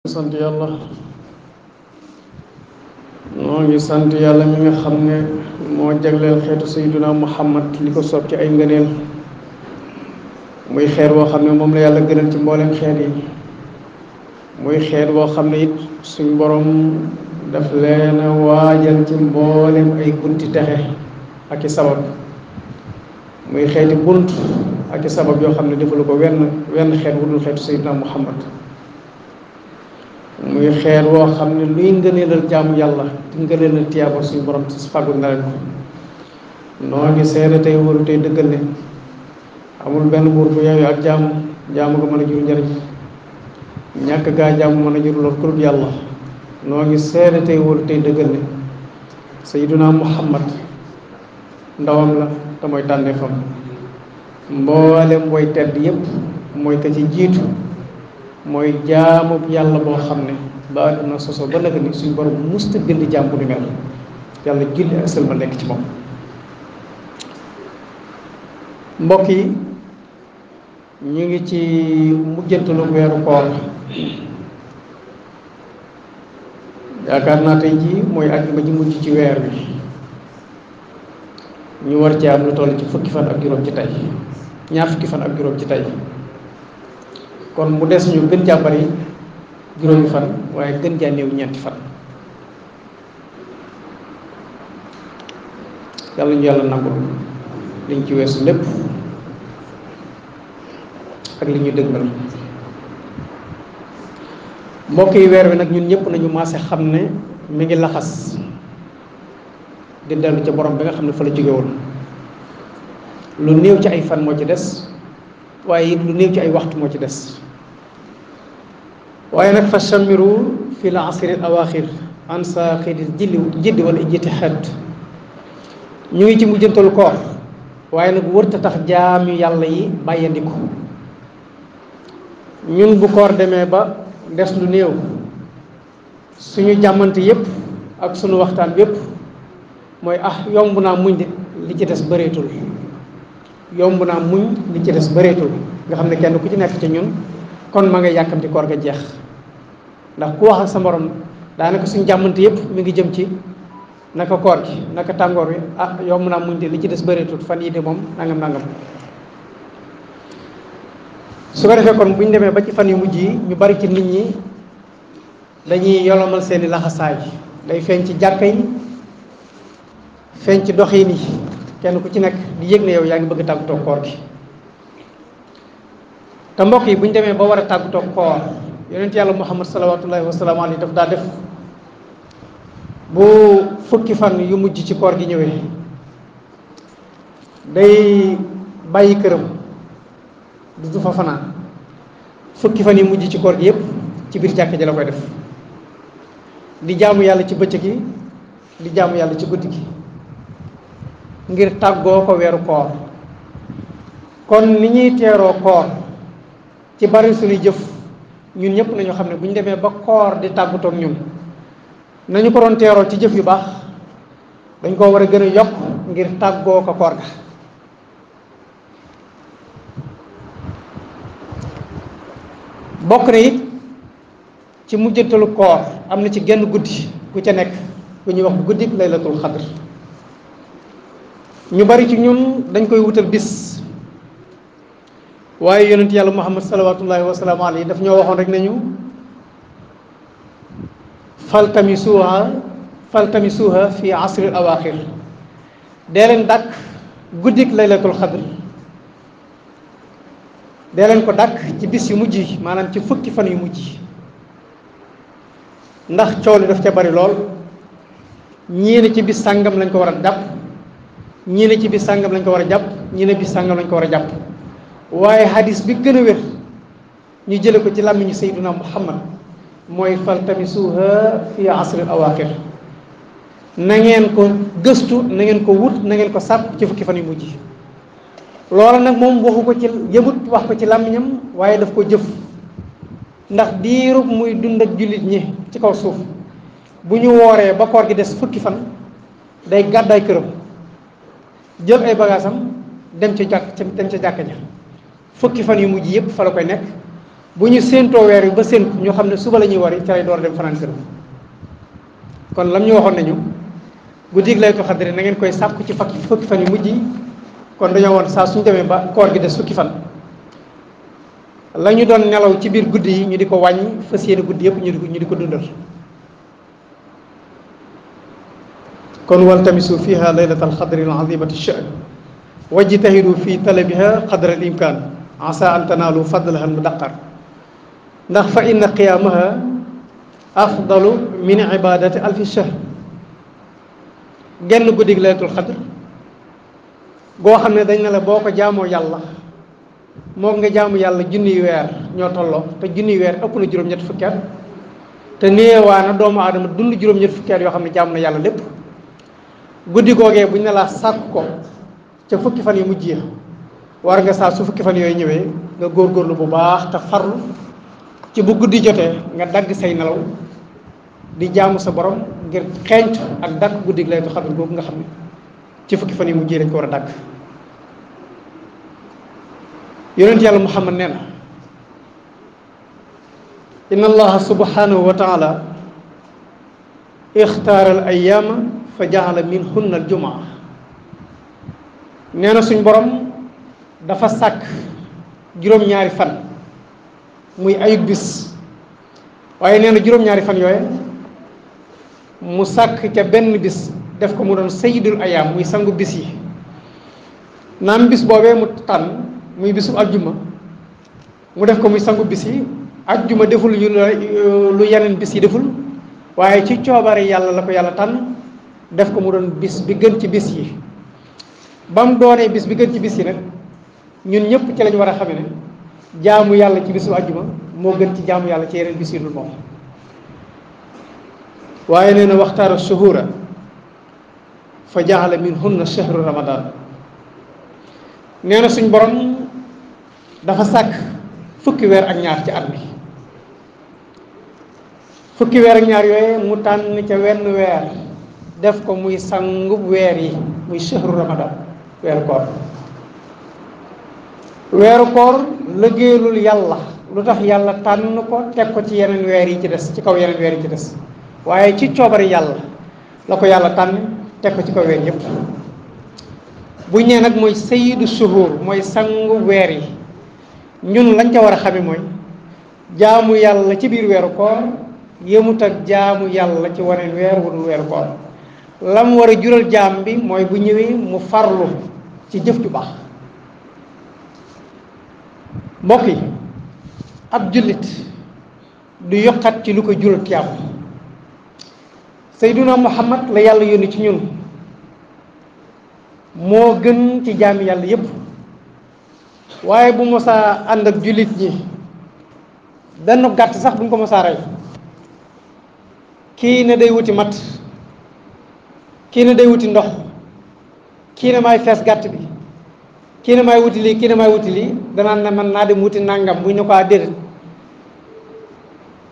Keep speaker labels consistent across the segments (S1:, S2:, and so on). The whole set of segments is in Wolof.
S1: sant yàlla noo ngi sant yàlla mi nga xam ne moo jagleel xeetu sayyiduna muhammad li ko soob ci ay ngëneel muy xeet woo xam ne moom la yàlla gënal ci mboolem xeet yi muy xeet woo xam ne it suñ borom daf leen a waajal ci mboolem ay bunti texe ak i sabab muy xeeti bunt ak i sabab yoo xam ne defalu ko wenn xeet wu dul xeetu sayyiduna muhammad muy xeet woo xam ne luy ngëneelal jaamu yàlla di ngëneelal tiyaaba suñu borom ci fàggul na leen ko noo ngi seede tey wóoru tey dëggal ne amul benn buur bu yeyoo ak jaamu ko mën a jur njëriñ ñàkk gaa jaamu mën a jur lool ku dul yàlla noo ngi seede tey wóoru tey dëggal ne sayyiduna muhammad ndawam la te mooy tànneefam mboolem booy tedd yépp mooy ka ci jiitu mooy jaamu yàlla boo xam ne ba àdduna soso ba naka ni suñ borom musta bind jaam bu ni mel yàlla julli ak sëlma nekk ci moom mbokk yi ñu ngi ci mujjantalu weeru koor yaakaar naa tey jii mooy àjjuma ji mujj ci weer wi ñu war ci am lu toll ci fukki fan ak juróom ci tey ñaar fukki fan ak juróom ci tey kon mu des ñu gën jaa bari juróomi fan waaye gën jaa néew ñeenti fan yàlla ñu yàlla nangul liñ ci weesu lépp ak li ñu dëgmal mbokk yi weer wi nag ñun ñëpp nañu maase xam ne mi ngi laxas di dellu ca borom bi nga xam ne fa la jóge woon lu néew ci ay fan moo ci des waaye it lu néew ci ay waxtu moo ci des waaye nag fa shamiru fi l asri awaaxir an saaxidil jiddi wala ijtihaad ñu ngi ci mujjantalu koor waaye nag wërta tax jaam yu yàlla yi bàyyandiku ñun bu koor demee ba des lu néew suñu jàmmante yépp ak suñu waxtaan yépp mooy yomb naa muñ de li ci des bëreetul yomb naa muñ li ci des bëreetul nga xam ne kenn ku ci nekk ci ñun kon ma nga yàkkamti koor ga jeex ndax ku wax ak sa morom daanaka suñu jàmmante yépp mi ngi jëm ci naka koor gi naka tàngoor wi yomb naa muñ de li ci des bëreetul fan yi de moom nangam su ko defee kon bu ñu demee ba ci fan yu mujj yi ñu bari ci nit ñi dañuy yolomal seeni laxasaay day feeñ ci jàkka yi feeñ ci doxin yi kenn ku ci nekk di yëg ne yow yaa ngi bëgg tàggatoo koor gi te mbokk yi bu ñu demee ba war a tàggatoo koor yonent yàlla muhammad salawatullahi wasalaamu alayhi daf daa def bu fukki fan yu mujj ci koor gi ñëwee day bàyyi këram du fa fanaan fukki fan yu mujj ci koor gi yépp ci biir jàkk ji la koy def di jaamu yàlla ci bëccëg gi di jaamu yàlla ci guddi gi ngir tàggoo ko weeru koor kon ni ñuy teeroo koor ci bari suñuy jëf ñun ñëpp nañu xam ne bu ñu demee ba koor di tàggatoo ak ñun nañu ko doon teeroo ci jëf yu baax dañ koo war a gën a yokk ngir tàggoo ko koor ga bokk na it ci mujjantalu koor am na ci genn guddi ku ca nekk ku ñuy wax guddi laylatul xadr ñu bari ci ñun dañ koy wutal bis waaye yonent yàlla muhammad salawatullahi wasalaamu alayhi daf ñoo waxoon rek nañu faltamisuha fi asril awaaxir dee leen dàkk guddik laylatul xadr dee leen ko dàkk ci bis yu mujj yi maanaam ci fukki fan yu mujj yi ndax coow li daf ca bari lool ñii ne ci bis sàngam lañ ko war a jàpp ñii ne ci bis sàngam lañ ko war a jàpp ñii ne bis sàngam lañ ko war a jàpp waaye hadis bi gën a wér ñu jële ko ci làmmiñu sayyiduna muhammad mooy faltamisuha fi asril awaaxir na ngeen ko gëstu na ngeen ko wut na ngeen ko sàpp ci fukki fan yu mujj yi loola nag moom waxu ko ci yëmut wax ko ci làmmiñam waaye daf ko jëf ndax diirub muy dund ak jullit ñi ci kaw suuf bu ñu wooree ba koor gi des fukki fan day gàddaay këram jël ay bagaasam dem ca jàkka ja fukki fan yu mujj yëpp fa la koy nekk bu ñu séentoo weer wi ba séent ñu xam ne suba la ñuy wari ca lay door dem fanaan kër kon lam ñu waxoon nañu guddig laylatul xadri na ngeen koy sàkku ci fukki fan yu mujj yi kon dañoo woon saa suñu demee ba koor gi des fukki fan la ñu doon nelaw ci biir guddi yi ñu di ko wàññi fas yéene guddi yëpp ñu di ko dundal kon waltamisu fiha laylatal xadri al azimati sha'n wajtahidu fi talabiha qadra al imkan asa an tanaalu fadlaha al mudaqar ndax fa inna qiyaamaha afdalu min ibadati alfi shahr genn guddig laylatul xadr goo xam ne dañ ne la boo ko jaamoo yàlla moo nga jaamu yàlla junniy weer ñoo tolloo te junniy weer ëpp na juróom-ñett fukki at te néewaana doomu aadama dund juróom-ñett fukki at yoo xam ne jaamu na yàlla lépp guddi googee buñ ne laa sàkk ko ca fukki fan yu mujj ya war nga saa su fukki fan yooyu ñëwee nga góorgóorlu bu baax te farlu ci bu guddi jotee nga dagg say nelaw di jaamu sa borom ngir xeeñtu ak dagg guddi laylatul xadr googu nga xam ne ci fukki fan yu mujj yi dañ ko war a dagg yonent yàlla muhammad nee na inna allaha subhanahu wa taala ixtaara al ayaama fa jaala minhunna al jumaa nee na suñ borom dafa sàkk juróom-ñaari fan muy ayub bis waaye nee na juróom-ñaari fan yooye mu sàkk ca benn bis def ko mu doon sayyidul ayaam muy sangu bis yi naam bis boobee mu tànn muy bisu aljuma mu def ko muy sangu bis yi aljuma deful lu yeneen bis yi deful waaye ci coobare yàlla la ko yàlla tànn def ko mu doon bis bi gën ci bis yi ba mu doonee bis bi gën ci bis yi nag ñun ñëpp ci lañ war a xame ne jaamu yàlla ci bisu aljuma moo gën ci jaamu yàlla ci yeneen bis yi dul moom waaye nee na waxtaara shuhura fa jaala minhunna shahru ramadan nee na suñ borom dafa sàkk fukki weer ak ñaar ci at mi fukki weer ak ñaar yooyu mu tànn ca wenn weer def ko muy sangub weer yi muy shahru ramadan weeru koor liggéeyalul yàlla lu tax yàlla tànn ko teg ko ci yeneen weer yi ci des ci kaw yeneen weer yi ci des waaye ci coobari yàlla la ko yàlla tànn teg ko ci kaw weer yépp bu ñee nag mooy sayyidu shuhur mooy sangu weer yi ñun lañ ca war a xame mooy jaamu yàlla ci biir weeru koor yëmut ak jaamu yàlla ci waneen weer wudul weeru koor lam war a jural jaam bi mooy bu ñëwee mu farlu ci jëf ju baax mbokk yi ab jullit du yokkat ci lu ko jural tiyaab sayduna muhammad la yàlla yónni ci ñun moo gën ci jaami yàlla yépp waaye bu mosaa ànd ak jullit ñi benn gàtt sax buñ ko mosaa rey kii ne day wuti mat kii ne day wuti ndox kii ne maay fees gàtt bi kii ne maay wuti lii kii ne maay wuti lii danaan ne man naa dem wuti nàngam buñ ne ko déedéet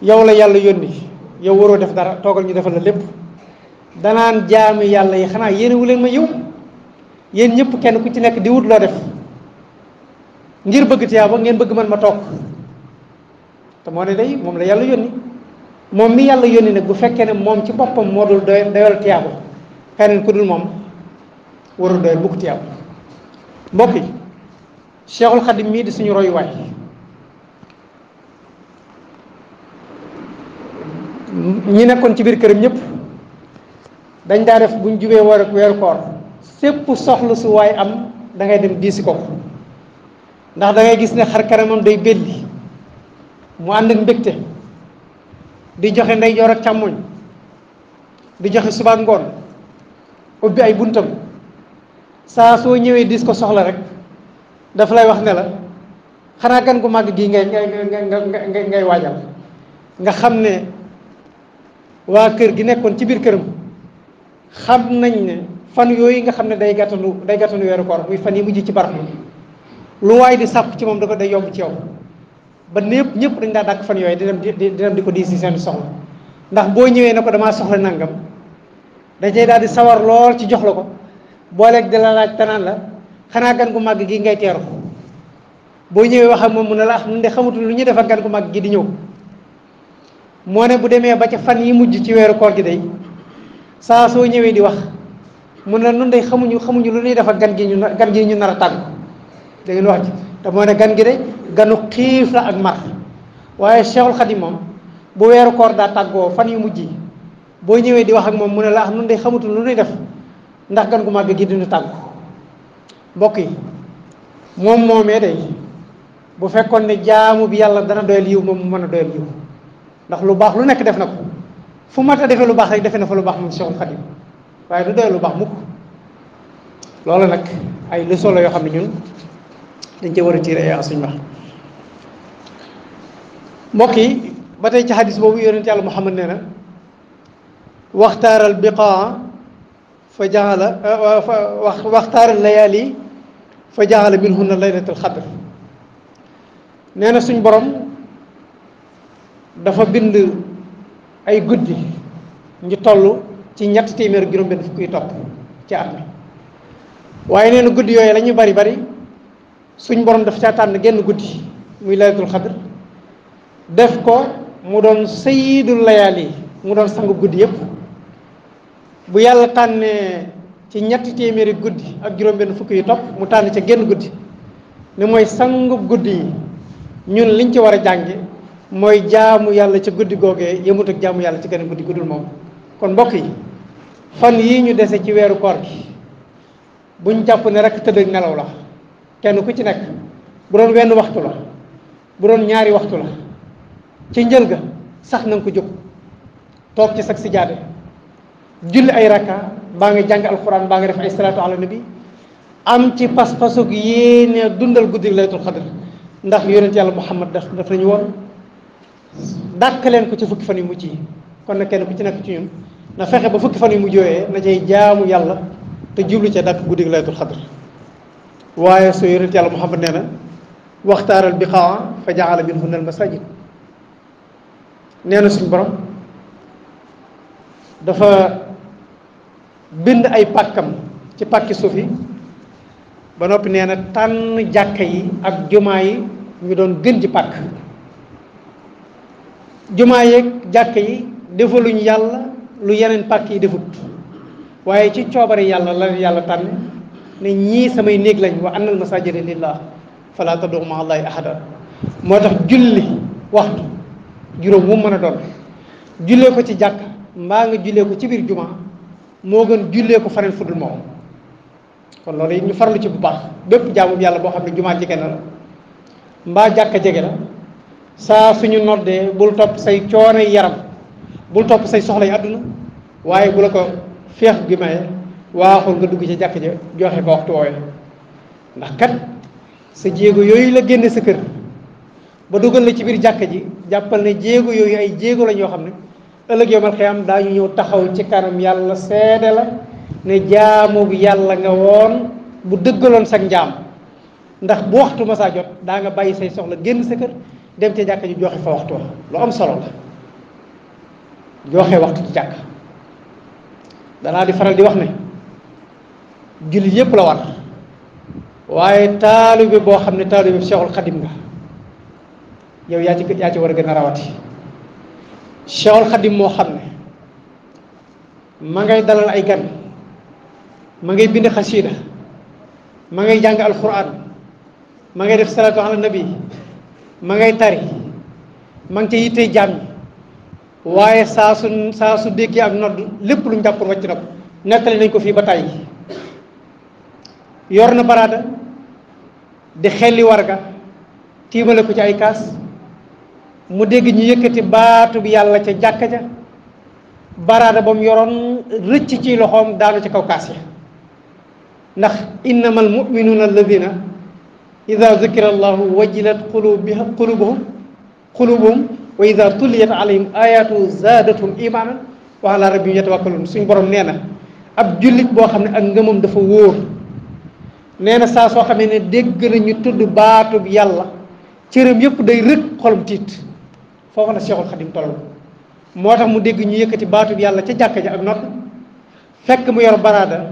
S1: yow la yàlla yónni yow waroo def dara toogal ñu defal la lépp danaan jaami yàlla yi xanaa yéene wu leen ma yow yéen ñëpp kenn ku ci nekk di wut loo def ngir bëgg tiyaaba ngeen bëgg man ma toog te moo ne day moom la yàlla yónni moom mi yàlla yónni nag bu fekkee ne moom ci boppam moo dul doyal tiyaaba keneen ku dul moom warul doyal bukk tiyaaba mbokk yi Cheikhul Khadim mii di suñu royuwaay ñi nekkoon ci biir këram ñëpp dañ daa def buñ jubee weeru koor sépp soxla su waay am da ngay dem diisi ko ndax da ngay gis ne xar kanamam day belli mu ànd ak mbégte di joxe ndeyjoor ak càmmoñ di joxe suba ak ngoon ubbi ay buntam saa soo ñëwee diis ko soxla rek dafa lay wax ne la xanaa gan gu màgg gii ngay waajal nga xam ne waa kër gi nekkoon ci biir këram xam nañ ne fan yooyu nga xam ne day gàttanu weeru koor muy fan yi mujj ci barab lu waay di sàpp ci moom da ko day yomb ci yow ba ñëpp dañ daa dàkk fan yooyu di dem di ko diis si seen soxla ndax boo ñëwee ne ko damaa soxla nangam da cay daal di sawar lool ci jox la ko booleeg di la laaj tanaan la xanaa gan gu màgg gi ngay teeru boo ñëwee wax ak moom mu ne la nun de xamatul lu ñuy def ak gan gu mag gi di ñëw moo ne bu demee ba ca fan yi mujj ci weeru koor gi day saa soo ñëwee di wax mu ne nun de xamuñu lu ñuy def ak gan gi ñu nar a tàggu da ngeen wax ci te moo ne gan gi de ganu xiif la ak mar waaye Cheikhul Khadim moom bu weeru koor daa tàggoo fan yu mujj yi boo ñëwee di wax ak moom mu ne la nun de xamatul lu ñuy def ndax gan gu mag gi dinu tàggu mbokk yi moom moomee day bu fekkoon ne jaamu bi yàlla dana doyal yiw moom mu mën a doyal yiw ndax lu baax lu nekk def na ko fu mat a defee lu baax rek defe na fa lu baax moom Cheikhul Khadim waaye du doyal lu baax mukk loolu nag ay leçon la yoo xam ne ñun dañ cee war a tirer ay enseignement mbokk yi ba tey ci hadis boobu yonent yàlla Muhammad nee na waxtaaral biqaa fa jaala waxtaaral layaali fa jaala minhunna laylatul xadr nee na suñ borom dafa bind ay guddi ñu toll ci 300 juróom-benn fukk yi topp ci at mi waaye nee na guddi yooyu la ñu bari bari suñ borom daf caa tànn genn guddi muy laylatul xadr def ko mu doon sayyidul layaali mu doon sangu guddi yépp bu yàlla tànnee ci 300 guddi ak juróom-benn fukk yi topp mu tànn ca genn guddi ne mooy sangu guddi yi ñun liñ ci war a jànge mooy jaamu yàlla ca guddi googee yëmut ak jaamu yàlla ci gën a guddi guddul moom kon mbokk yi fan yii ñu dese ci weeru koor gi buñ jàpp ne rek tëdd ak nelaw la kenn ku ci nekk bu doon wenn waxtu la bu doon ñaari waxtu la ci njël ga sax na nga ko jóg toog ci sag si jaade julli ay rakka baa nga jàng alxuraan baa nga def ay salaatu ala nabi am ci pas-pasug yéene dundal guddi laylatul xadr ndax yonent yàlla Muhammad daf nañu woon dàkk leen ko ci fukki fan yu mujj yi kon nag kenn ku ci nekk ci ñun na fexe ba fukki fan yu mujj yooyee na cay jaamu yàlla te jublu ca dàkk guddi laylatul xadr waaye soo yonent yàlla Muhammad nee na waxtaaral biqaa fa jaala minhunna al masajid nee na suñ borom dafa bind ay pàkkam ci pàkki suuf yi ba noppi nee na tànn jàkka yi ak jumaa yi ñu doon gën ci pàkk jumaa yeeg jàkka yi defaluñ yàlla lu yeneen pàkk yi defut waaye ci coobare yàlla la leen yàlla tànn ne ñii samay néeg lañ wa annal masajida lillah fala tad'u ma'a allahi ahada moo tax julli waxtu juróom mu mën a doon jullee ko ci jàkk mbaa nga jullee ko ci biir jumaa moo gën jullee ko faneen fudul moom kon loolu it ñu farlu ci bu baax bépp jaamu yàlla boo xam ne jumaa jege na la mbaa jàkka jege la saa suñu noddee bul topp say coono yaram bul topp say soxla yi àdduna waaye bu la ko feex gi maye waaxul nga dugg ci jàkk ja joxe ko waxtu woowee ndax kat sa jéego yooyu la génne sa kër ba dugal la ci biir jàkka ji jàppal ne jéego yooyu ay jéego lañ yoo xam ne ëllëg yawmal xiyaam daañu ñëw taxaw ci kanam yàlla seede la ne jaamu bi yàlla nga woon bu dëggaloon sag njaam ndax bu waxtu ma saa jot daa nga bàyyi say soxla génn sa kër dem ca jàkka ji joxe fa waxtu wa lu am solo la joxe waxtu ci jàkk danaa di faral di wax ne jullit yépp la war waaye taalibe boo xam ne taalibe Cheikhul Khadim nga yow yaa ci war a gën a rawati Cheikhul Khadim moo xam ne ma ngay dalal ay gan ma ngay bind xasiida ma ngay jàng alquran ma ngay def salaatu ala nabi ma ngay tari ma ngi ca yittee jaam ñi waaye saa su déggee ak nodd lépp lu ñu jàppoon wàcc na ko nettali nañ ko fii ba tàyyi yor na baraada di xelli warga tiimale ko ci ay kaas mu dégg ñu yëkkati baatu bi yàlla ca jàkka ja baraada ba mu yoroon rëcc ci loxoom daanu ci kaw kaas ya ndax innamal mu'minuuna alladina ida zukira allahu wajilat qulubuhum wa ida tuliyat alayhim ayatu zaadathum imanan wa ala rabbihim yatawakkalun suñ borom nee na ab jullit boo xam ne ak ngëmam dafa wóor nee na saa soo xamee ne dégg nañu tudd baatu bi yàlla cëram yëpp day rëkk xolum tiit foofu la Cheikhul Khadim toll moo tax mu dégg ñu yëkkati baatu bi yàlla ca jàkka ja ak nodd fekk mu yor baraada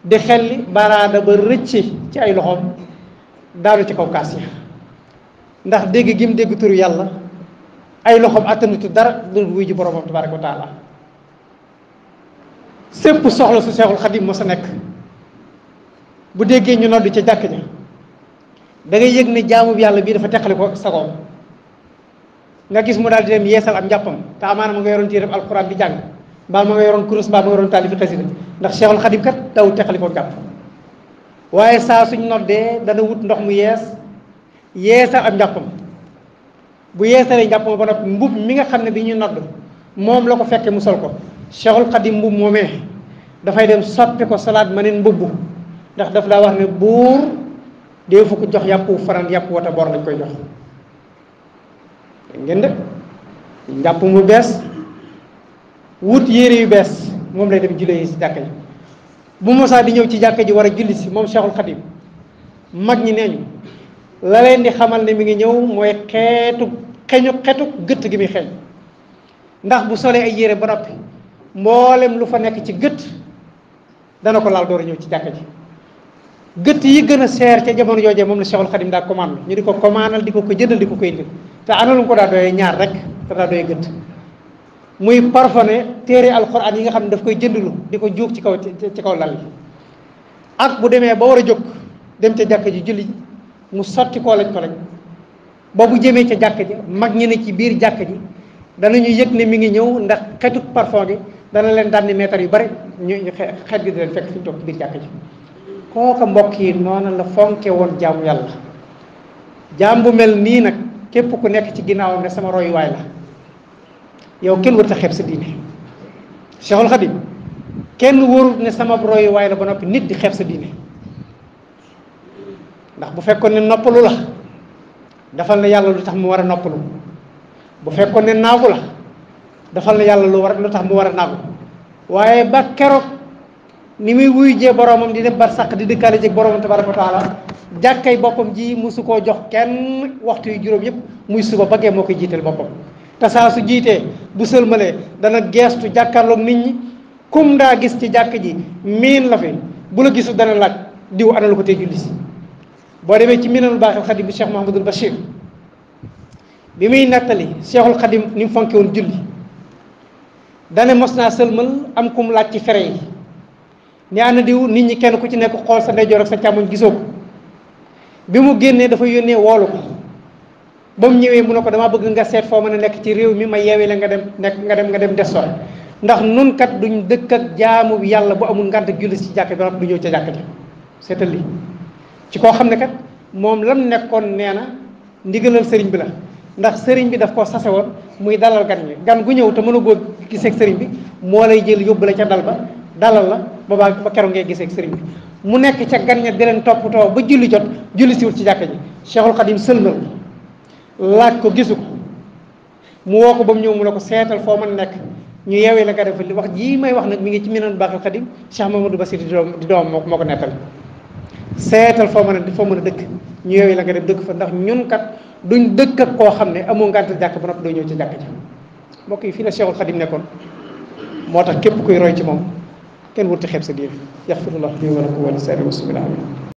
S1: di xelli baraada ba rëcc ci ay loxoom daanu ci kaw kaas ya ndax dégg gi mu dégg turu yàlla ay loxoom attanutu dara lu wuy ji boromam tabaraka wa taala sépp soxla su Seexul Xadim mos a nekk bu déggee ñu nodd ca jàkk ja da ngay yëg ne jaamu bi yàlla bii dafa teqali ko sagoom nga gis mu daal di dem yeesal am njàppam te amaana ma nga yoroon téereb alxuraan di jàng mbaa ma nga yoroon kurus mbaa ma nga yoroon taalifi xasida ndax Seexul Xadim kat daw teqali ko jàpp waaye saa suñ noddee dana wut ndox mu yeesal am njàppam bu yeesalee njàppam ba noppi mbub mi nga xam ne bi ñu nodd moom la ko fekkee mu sol ko Cheikhul Khadim mbub moomee dafay dem soppi ko salaat ma neen mbubb ndax daf daa wax ne buur dee fu ko jox yàpp faran yàpp wata bor lañ koy jox ngeen de njàpp mu bees wut yére yu bees moom lay dem jullee yi si jàkka ji bu mosaa di ñëw ci jàkka ji war a julli si moom Cheikhul Khadim mag ñi nee ñu la leen di xamal ne mi ngi ñëw mooy xeetu gëtt gi muy xeeñ ndax bu solee ay yére ba noppi mboolem lu fa nekk ci gëtt dana ko laal door a ñëw ci jàkka ji gëtt yi gën a seer ca jamono joojee moom la Cheikhul Khadim daa commande ñu di ko commandal di ko jëndal di ko indil te ana lu ko daa doyee ñaar rek te daa doyee gëtt muy parfumé téere alxuraan yi nga xam ne daf koy jëndlu di ko juug ci kaw lal yi ak bu demee ba war a jóg dem ca jàkka ji julli mu sotti koo lañ ba bu jëmee ca jàkka ji mag ñi ne ci biir jàkka ji danañu yëg ne mi ngi ñëw ndax xetuk parfum gi dana leen dànni meetar yu bari ñu xeet gi di leen fekk fi ñu toog ci biir jàkka ji kooka mbokk yi noonu la fonke woon jaamu yàlla jaam bu mel nii nag képp ku nekk ci ginnaawam ne sama royuwaay la yow kenn warut a xeeb sa diine Cheikhul Khadim kenn warut ne sama royuwaay la ba noppi nit di xeeb sa diine ndax bu fekkoon ne noppalu la dafal na yàlla lu tax mu war a noppalu bu fekkoon ne naagu la dafal na yàlla lu tax mu war a naagu waaye ba keroog ni muy wuy jee boromam di dem bar sàq di dëkkaale jeeg boromam tabaraka wa taala jàkkay boppam ji musu koo jox kenn waxtu yu juróom yëpp muy suba ba gee moo koy jiital boppam te saa su jiitee bu sëlmalee dana geestu jàkkaarloog nit ñi kum daa gis ci jàkk ji miin la fi bu la gisul dana laaj diw ana lu ko tey julli si boo demee ci Minanul Baaxil Xadim bi Cheikh Mouhamadul Bachir bi muy nettali Cheikhul Khadim ni mu fonke woon julli dane mos naa sëlmal am kum laaj ci fere yi ni ana diw nit ñi kenn ku ci nekk xool sa ndeyjoor ak sa càmmoñ gisoo ko bi mu génnee dafa yónnee woolu ko ba mu ñëwee mu ne ko damaa bëgg nga seet foo mën a nekk ci réew mi ma yeewee la nga dem des sore ndax nun kat duñ dëkk ak jaamu yàlla bu amul ngànt julli ci jàkk bi du ñëw ca jàkk ja seetal li ci koo xam ne kat moom lam nekkoon nee na ndigalal sëriñ bi la ndax sëriñ bi daf koo sase woon muy dalal gan ñi gan gu ñëw te mën a goo gisee ak sëriñ bi moo lay jël yóbbu la ca dal ba dalal la ba keroog ngay gisee ak sëriñ bi mu nekk ca gan ña di leen toppatoo ba julli jot julli siwut ci jàkka ji Cheikhul Khadim sëlmal laaj ko gisu ko mu woo ko ba mu ñëw mu ne ko seetal foo mën nekk ñu yeewee la nga def li wax jii may wax nag mi ngi ci Minanul Baaxil Xadim Cheikh Mamadou Bassir di doom moo ko nettal seetal foo mën a dëkk ñu yeewee la nga def dëkk fa ndax ñun kat duñ dëkk ak koo xam ne amoo ngàntal jàkk ba noppi doo ñëw ci jàkk ji mbokk yi fii la Cheikhul Khadim nekkoon moo tax képp kuy roy ci moom kenn wurti xeeb sa diine yaxfirullah li wa lakum wa li saa'iril muslimiin